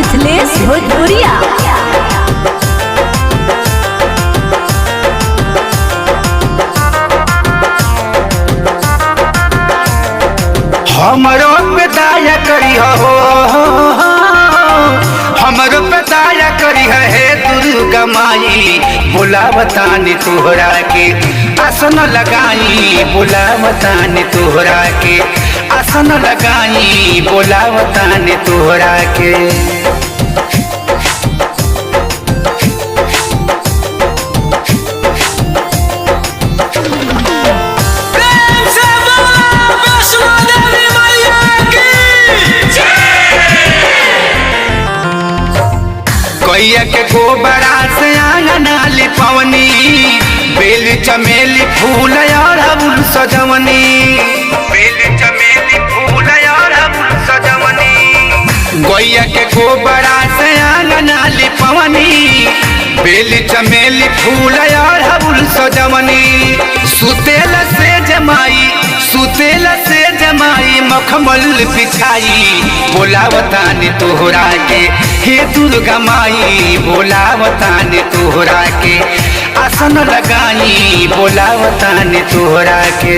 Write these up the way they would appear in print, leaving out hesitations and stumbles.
मिथिलेश भोजपुरिया। हमरो पे दया करी हो, हमरो पे दया करी हे दुर्गा माई। बोलावतानी तोहरा के आसन लगाई, बोलावतानी तोहरा के आसन लगाई, बोलावतानी तोहरा के। प्रेम से बोलो वैष्णो देवी मैया की। कैया के गोबरा से आंगना लिपवनी, बेल चमेली फूल और अबुल सजवनी, बेल चमेली फूल और अबुल सजवनी। गैया के गोबरा से आंगना लिपवनी, बेल चमेली फूल और अबुल सजवनी। सुतेल से जमाई, सुतेल से जमाई मखमल बिछाई, बोलावतानी तोहरा के हे दुर्गा माई। बोलावतानी तोहरा के आसन लगाई, बोलावतानी तोहरा के।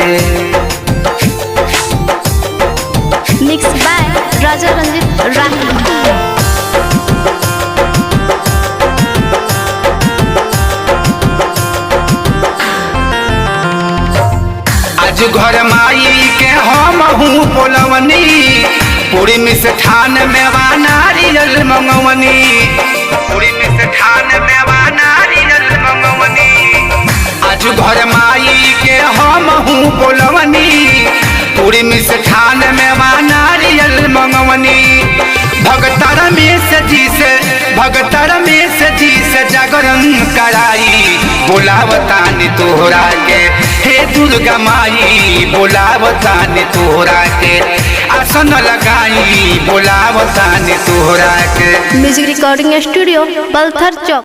मिक्स बाय राजा रंजित राही। आज घर माई के हम हूँ बोलवनी, पूरी मिष्ठान मेवा नारियल मंगवनी, पूरी मिष्ठान मेवा नारियल मंगवनी। आज घर माई के हम हूँ बोलवनी, पूरी मिष्ठान मेवा नारियल मंगवनी। भगत रमेश जी से, भगत रमेश जी से जागरण कराई, बोलावतानी तोहरा के हे दुर्गा माई। बोलावतानी तोहरा के आसन लगाई, बोलावतानी तोहरा के। म्यूजिक रिकॉर्डिंग स्टूडियो, बलथर चौक।